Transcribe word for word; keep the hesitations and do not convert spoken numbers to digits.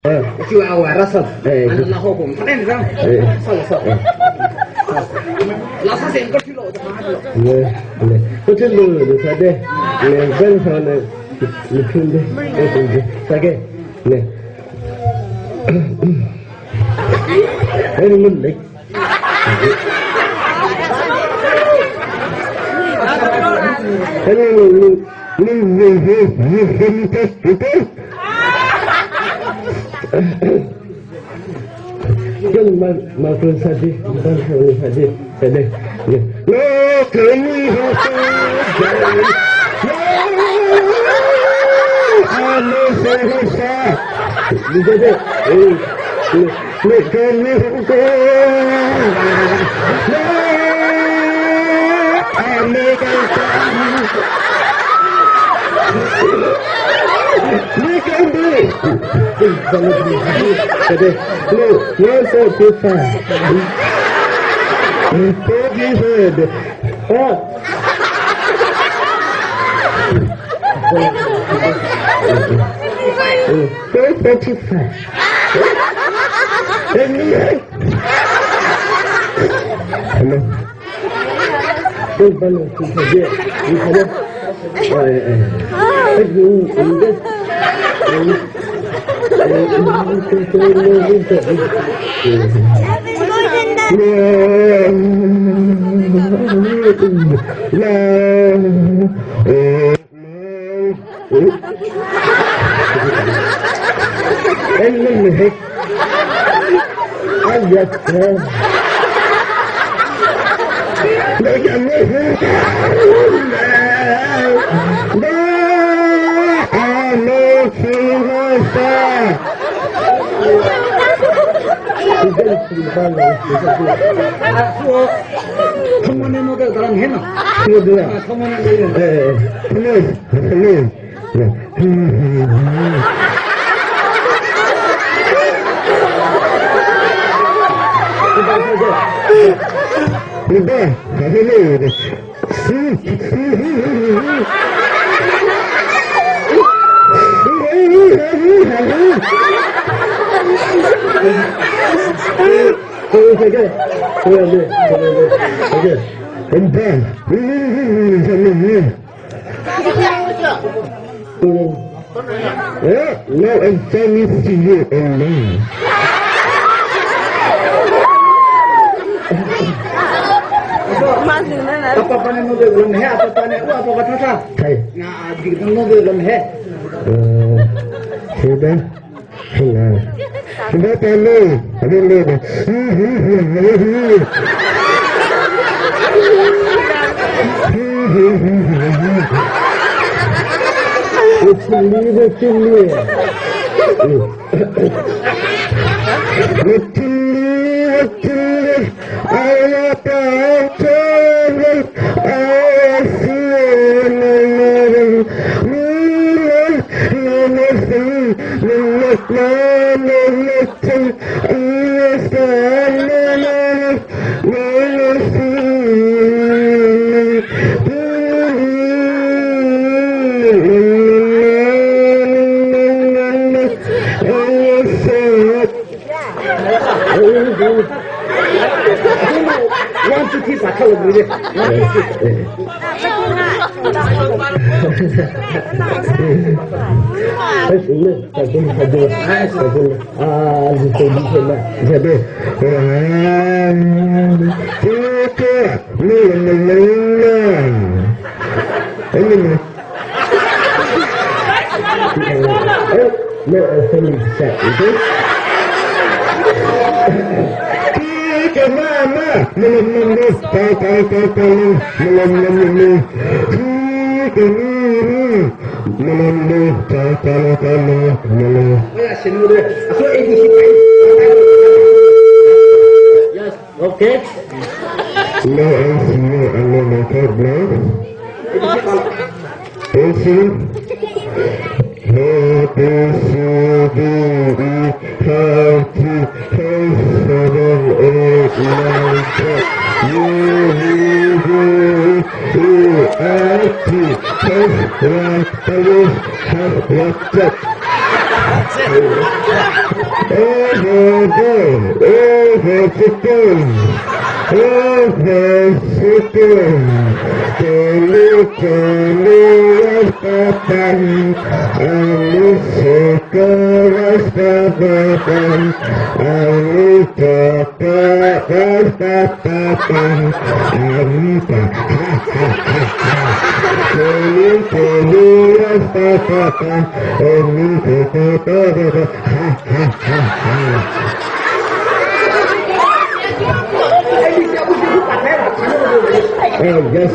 Eh. Chiwui awui rāsā. Eh. Ana laho kum. Thānen rang. Eh. Sā, sā. Eh. Lāsā sengkar thilo, thālo. Le, le. Kachilo, le, sāde. Le, ben sāne. Le, thunde. Le, thunde. Sāke. Le. Eh, le, le. Four forty-five. Hello. Hello. Eh, now I'm Chinese to you and me. Apa apa ni mau dia belum he, apa apa ni, apa apa kata kata. Hai. Nah, di kita mau dia belum he. Eh, sudah. Hello. Hello, hello. Hello, hello. It's me, it's me. It's me, it's me. One, two, three, four, follow me. One, two, three. Yes, okay. No, I see you, I know my God, no. Thank you. Happy birthday, happy birthday, seven, eight, nine, ten. You, you, you, you, happy birthday, happy birthday. Over there, over chicken, over chicken. Teli, teli, yes, papa. Ami seka, yes, papa. Ami seka, yes, papa. Ami seka, ha, ha, ha, ha. Teli, teli, yes, papa. Ami seka, yes, papa. Oh, yes.